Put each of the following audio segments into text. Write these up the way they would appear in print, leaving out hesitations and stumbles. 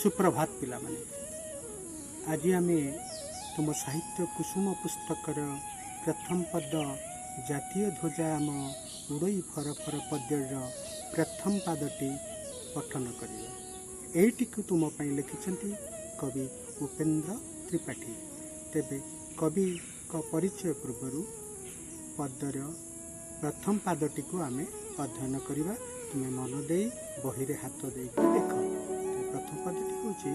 ସୁପ୍ରଭାତ ପିଲାମାନେ। ଆଜି ଆମେ ତୁମ ସାହିତ୍ୟ କୁସୁମ ପୁସ୍ତକର ପ୍ରଥମ ପଦ "ଜାତୀୟ ଧ୍ୱଜା ଆମ ଉଡ଼ଇ ଫର ଫର" ପଦ୍ୟର ପ୍ରଥମ ପାଦଟି ପଠନ କରିବା। ଏଇଟିକୁ ତୁମ ପାଇଁ ଲେଖିଛନ୍ତି କବି ଉପେନ୍ଦ୍ର ତ୍ରିପାଠୀ। ତେବେ କବିଙ୍କ ପରିଚୟ ପୂର୍ବରୁ ପଦ୍ୟର ପ୍ରଥମ ପାଦଟିକୁ ଆମେ ଅଧ୍ୟୟନ କରିବା। ତୁମେ ମନ ଦେଇ ବହିରେ ହାତ ଦେଇକି ଦେଖ। ପ୍ରଥମ ପଦଟି ହେଉଛି,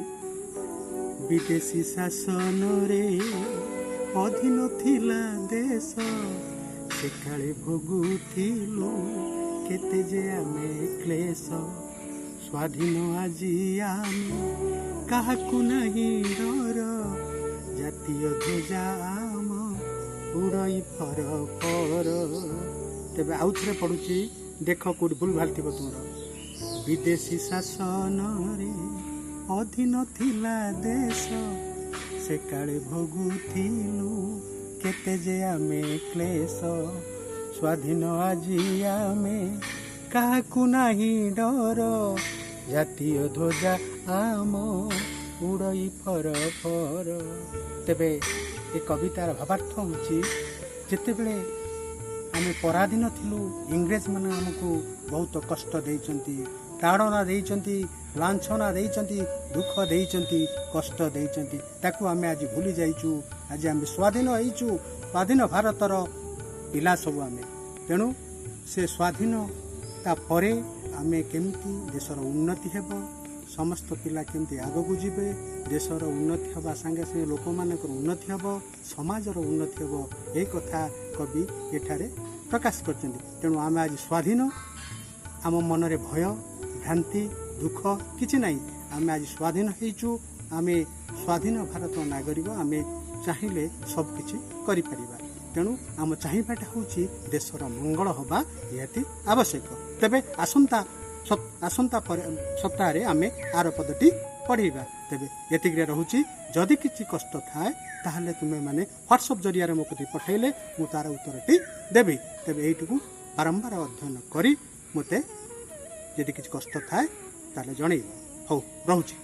ବିଦେଶୀ ଶାସନରେ ଅଧୀନ ଥିଲା ଦେଶ, ସେକାଳେ ଭୋଗୁଥିଲୁ କେତେ ଯେ ଆମେ କ୍ଲେଶ। ସ୍ୱାଧୀନ ଆଜି ଆମେ, କାହାକୁ ନାହିଁ ଡର, ଜାତୀୟ ଧ୍ୱଜା ଆମ ଉଡ଼ଇ ଫର ଫର। ତେବେ ଆଉ ଥରେ ପଢୁଛି, ଦେଖ କୋଉଠି ଭୁଲ ଭାଲ ଥିବ ତୁମର। ବିଦେଶୀ ଶାସନରେ ଅଧୀନ ଥିଲା ଦେଶ, ସେକାଳେ ଭୋଗୁଥିଲୁ କେତେ ଯେ ଆମେ କ୍ଲେଶ। ସ୍ୱାଧୀନ ଆଜି ଆମେ, କାହାକୁ ନାହିଁ ଡର, ଜାତୀୟ ଧ୍ୱଜା ଆମ ଉଡ଼ଇ ଫର ଫର। ତେବେ ଏ କବିତାର ଭାବାର୍ଥ ହେଉଛି, ଯେତେବେଳେ ଆମେ ପରାଧୀନ ଥିଲୁ, ଇଂରେଜମାନେ ଆମକୁ ବହୁତ କଷ୍ଟ ଦେଇଛନ୍ତି, ତାଡ଼ନା ଦେଇଛନ୍ତି, ଲାଞ୍ଛନା ଦେଇଛନ୍ତି, ଦୁଃଖ ଦେଇଛନ୍ତି, କଷ୍ଟ ଦେଇଛନ୍ତି। ତାକୁ ଆମେ ଆଜି ଭୁଲି ଯାଇଛୁ। ଆଜି ଆମେ ସ୍ୱାଧୀନ ହେଇଛୁ। ସ୍ୱାଧୀନ ଭାରତର ପିଲା ସବୁ ଆମେ। ତେଣୁ ସେ ସ୍ୱାଧୀନତା ପରେ ଆମେ କେମିତି ଦେଶର ଉନ୍ନତି ହେବ, ସମସ୍ତ ପିଲା କେମିତି ଆଗକୁ ଯିବେ, ଦେଶର ଉନ୍ନତି ହେବା ସାଙ୍ଗେ ସାଙ୍ଗେ ଲୋକମାନଙ୍କର ଉନ୍ନତି ହେବ, ସମାଜର ଉନ୍ନତି ହେବ, ଏହି କଥା କବି ଏଠାରେ ପ୍ରକାଶ କରିଛନ୍ତି। ତେଣୁ ଆମେ ଆଜି ସ୍ୱାଧୀନ। ଆମ ମନରେ ଭୟ, ଭ୍ରାନ୍ତି, ଦୁଃଖ କିଛି ନାହିଁ। ଆମେ ଆଜି ସ୍ୱାଧୀନ ହେଇଛୁ। ଆମେ ସ୍ୱାଧୀନ ଭାରତ ନାଗରିକ। ଆମେ ଚାହିଁଲେ ସବୁକିଛି କରିପାରିବା। ତେଣୁ ଆମ ଚାହିଁବାଟା ହେଉଛି ଦେଶର ମଙ୍ଗଳ ହେବା ନିହାତି ଆବଶ୍ୟକ। ତେବେ ଆସନ୍ତା ପରେ ସପ୍ତାହରେ ଆମେ ଆର ପଦଟି ପଢ଼ିବା। ତେବେ ଏତିକିରେ ରହୁଛି। ଯଦି କିଛି କଷ୍ଟ ଥାଏ, ତାହେଲେ ତୁମେମାନେ ହ୍ୱାଟ୍ସଆପ୍ ଜରିଆରେ ମୋ କତିକି ପଠାଇଲେ ମୁଁ ତାର ଉତ୍ତରଟି ଦେବି। ତେବେ ଏଇଟିକୁ ବାରମ୍ବାର ଅଧ୍ୟୟନ କରି ମୋତେ ଯଦି କିଛି କଷ୍ଟ ଥାଏ, ତାହେଲେ ଜଣେଇବ। ହଉ, ରହୁଛି।